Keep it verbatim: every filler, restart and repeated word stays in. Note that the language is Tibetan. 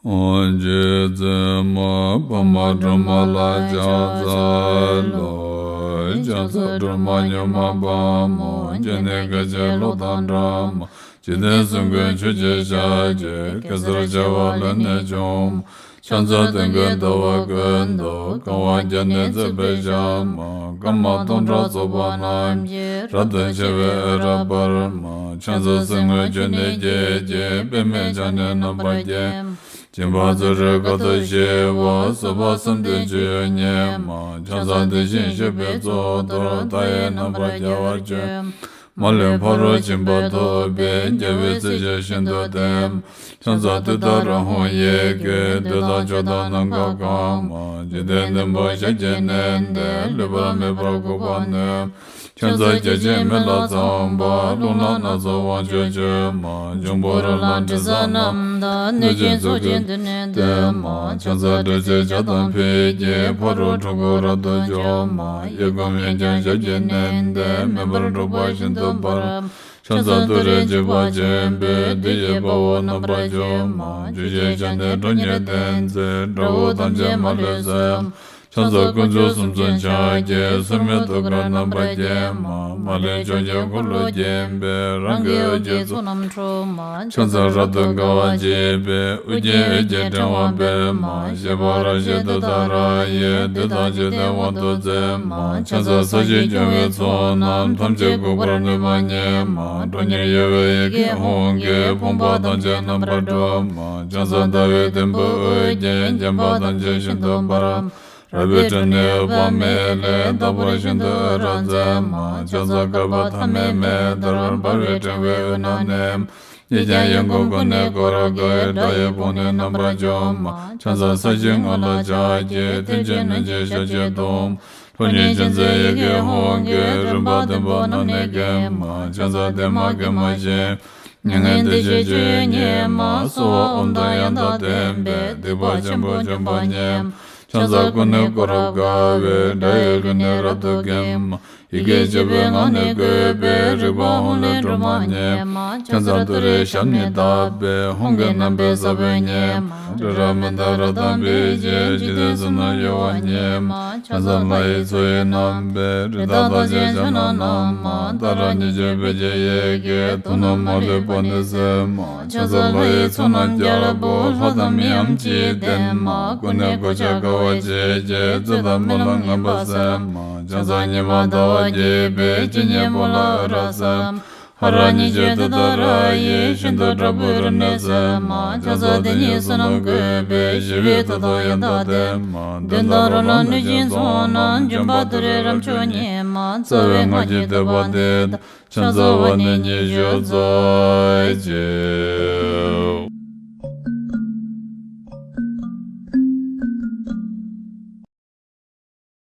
རྗེ་བཙུན་མ་འཕགས་མ་སྒྲོལ་མ་ལ་ཕྱག་འཚལ་ལོ། ཕྱག་འཚལ་སྒྲོལ་མ་མྱུར་མ་དཔའ་མོ། སྤྱན་ནི་དགའ་ཞིང་གློག་དང་འདྲ་མ། འཇིག་རྟེན་གསུམ་མགོན་ཆུ་སྐྱེས་ཞལ་གྱི། གེ་སར་བྱེ་བ་ལས་ནི་བྱུང་མ། ཕྱག་འཚལ་དུས་ཀྱི་ཟླ་བ་ཀུན་ཏུ། གང་བ་བརྒྱ་ནི་བརྩེགས་པའི་ཞལ་མ། སྐར་མ་སྟོང་ཕྲག་ཚོགས་པ་རྣམས་ཀྱིས། རབ་ཏུ་ཕྱེ་བའི་འོད་རབ་འབར་མ། ཕྱག་འཚལ་གསེར་དངུལ་ཆུ་ནས་སྐྱེས་ཀྱི། པདྨས་ཕྱག་ནི་རྣམ་པར་བརྒྱན་མ། སྦྱིན་པ་ཚུ་རོལ་དཀའ་ཐུབ་ཞི་བ། བཟོད་པ་བསམ་གཏན་སྤྱོད་ཡུལ་ཉིད་མ། ཕྱག་འཚལ་དེ་བཞིན་གཤེགས་པའི་གཙུག་ཏོར། མཐའ་ཡས་རྣམ་པར་རྒྱལ་བར་སྤྱོད་མ། མ་ལུས་ཕ་རོལ་ཕྱིན་པ་ཐོབ་པའི། རྒྱལ་བའི་སྲས་ཀྱིས་ཤིན་ཏུ་བསྟེན་མ། ཕྱག་འཚལ་ཏུཏྟཱ་ར་ཧཱུྃ་ཡི་གེ། བདུད་དང་ཕྱོགས་དང་ནམ་མཁའ་གང་མ། འཇིག་རྟེན་བདུན་པོ་ཞབས་ཀྱིས་མནན་ཏེ། ལུས་པ་མེད་པར་འགུགས་པར་ནུས་མ། ཕྱག་འཚལ་བརྒྱ་བྱིན་མེ་ལྷ་ཚངས་པ། རླུང་ལྷ་སྣ་ཚོགས་དབང་ཕྱུག་མཆོད་མ། འབྱུང་པོ་རོ་ལངས་དྲི་ཟ་རྣམས་དང་། གནོད་སྦྱིན་ཚོགས་ཀྱིས་མདུན་ནས་བསྟོད་མ། ཕྱག་འཚལ་དྲི་ཟའི་ཇ་དང་ཕུད་ཀྱིས། ཕ་རོལ་འཁྲུལ་འཁོར་རབ་ཏུ་འཇོམས་མ། གཡས་བསྐུམ་གཡོན་བརྐྱང་ཞབས་ཀྱིས་མནན་ཏེ། མེ་འབར་འཁྲུག་པ་ཤིན་ཏུ་འབར་མ། ཕྱག་འཚལ་ཏུ་རེ་འཇིགས་པ་ཆེན་པོས། བདུད་ཀྱི་དཔའ་བོ་རྣམ་པར་འཇོམས་མ། བཅུ་ཞལ་ཕྱག་ནི་ཁྲོ་གཉེར་ལྡན་མཛད། དགྲ་བོ་ཐམས་ཅད་མ་ལུས་གསོད་མ། ཕྱག་འཚལ་དཀོན་མཆོག་གསུམ་མཚོན་ཕྱག་རྒྱའི། སོར་མོས་ཐུགས་ཀར་རྣམ་པར་བརྒྱན་མ། མ་ལུས་ཕྱོགས་བཅུའི་འཁོར་ལོས་བརྒྱན་པའི། རང་གི་འོད་ཀྱི་ཚོགས་རྣམས་འཁྲུག་མ། ཕྱག་འཚལ་རབ་ཏུ་དགའ་བ་བརྗིད་པའི། དབུ་རྒྱན་འོད་ཀྱི་ཕྲེང་བ་སྤེལ་མ། བཞད་པ་རབ་བཞད་ཏུཏྟཱ་ར་ཡིས། བདུད་དང་འཇིག་རྟེན་དབང་དུ་མཛད་མ། ཕྱག་འཚལ་ས་གཞི་སྐྱོང་བའི་ཚོགས་རྣམས། ཐམས་ཅད་འགུགས་པར་ནུས་པ་ཉིད་མ། ཁྲོ་གཉེར་གཡོ་བའི་ཡི་གེ་ཧཱུྃ་གིས། ཕོངས་པ་ཐམས་ཅད་རྣམ་པར་སྒྲོལ་མ། ཕྱག་འཚལ་ཟླ་བའི་དུམ་བུས་དབུ་བརྒྱན། བརྒྱན་པ་ཐམས་ཅད་ཤིན་ཏུ་འབར་མ། རལ་པའི་ཁྲོད་ནས་འོད་དཔག་མེད་ལས། དག་པར་ཤིན་ཏུ་འོད་རབ་མཛད་མ། ཕྱག་འཚལ་བསྐལ་པ་ཐ་མའི་མེ་ལྟར། འབར་བའི་ཕྲེང་བའི་དབུས་ན་གནས་མ། གཡས་བརྐྱང་གཡོན་བསྐུམ་ཀུན་ནས་བསྐོར་དགའི། དགྲ་ཡི་དཔུང་ནི་རྣམ་པར་འཇོམས་མ། ཕྱག་འཚལ་ས་གཞིའི་ངོས་ལ་ཕྱག་བགྱི། མཐུ་ཆེན་གནོད་སྦྱིན་ཞལ་གྱི་གདོང་མ། ཁྲོ་གཉེར་ཅན་མཛད་ཡི་གེ་ཧཱུྃ་གིས། རིམ་པ་བདུན་པོ་རྣམས་ནི་འགེམས་མ། ཕྱག་འཚལ་བདེ་མ་དགེ་མ་ཅན། མྱ་ངན་འདས་ཞི་སྤྱོད་ཡུལ་ཉིད་མ། གསོལ་བ་ཨོཾ་དང་ཡང་དག་ལྡན་པས། སྡིག་པ་ཆེན་པོ་འཇོམས་པ་ཉིད་མ། ཕྱག་འཚལ་ཀུན་ནས་བསྐོར་རབ་དགའ་བའི། དགྲ་ཡི་ལུས་ནི་རབ་ཏུ་འགེམས་མ། ཡི་གེ་བཅུ་པའི་ངག་ནི་བཀོད་པའི། རིག་པ་ཧཱུྃ་ལས་སྒྲོལ་མ་ཉིད་མ། ཕྱག་འཚལ་ཏུ་རེའི་ཞབས་ནི་བརྡབས་པས། ཧཱུྃ་གི་རྣམ་པའི་ས་བོན་ཉིད་མ། རི་རབ་མནྡ་ར་དང་འབིགས་བྱེད། འཇིག་རྟེན་གསུམ་རྣམས་གཡོ་བ་ཉིད་མ། ཕྱག་འཚལ་ལྷ་ཡི་མཚོ་ཡི་རྣམ་པའི། རི་དྭགས་རྟགས་ཅན་ཕྱག་ན་བསྣམས་མ། ཏཱ་ར་གཉིས་བརྗོད་བོད་ཀྱི་ཡི་གེས། དུག་རྣམས་མ་ལུས་པ་ནི་སེལ་མ། ཕྱག་འཚལ་ལྷ་ཡི་ཚོགས་རྣམས་རྒྱལ་པོ། ལྷ་དང་མིའམ་ཅི་ཡིས་བསྟེན་མ། ཀུན་ནས་གོ་ཆ་དགའ་བ་བརྗིད་ཀྱིས། རྩོད་དང་སྨོན་ལམ་ངན་པ་སེལ་མ། ཕྱག་འཚལ་ཉི་མ་ཟླ་བ་རྒྱས་པའི། སྤྱན་གཉིས་པོ་ལ་འོད་རབ་གསལ་མ། ཧ་ར་གཉིས་བརྗོད་ཏུཏྟཱ་ར་ཡིས། ཤིན་ཏུ་དྲག་པོའི་རིམས་ནད་སེལ་མ། ཕྱག་འཚལ་དེ་ཉིད་བསོད་ནམས་གུས་པས། ཞི་བའི་མཐུ་དང་ཡང་དག་ལྡན་མ། བདུད་དང་རོ་ལངས་གནོད་སྦྱིན་ཚོགས་རྣམས། འཇོམས་པ་ཏུ་རེ་རབ་མཆོག་ཉིད་མ། རྩ་བའི་སྔགས་ཀྱི་བསྟོད་པ་འདི་དང་། ཕྱག་འཚལ་བ་ནི་ཉི་ཤུ་རྩ་གཅིག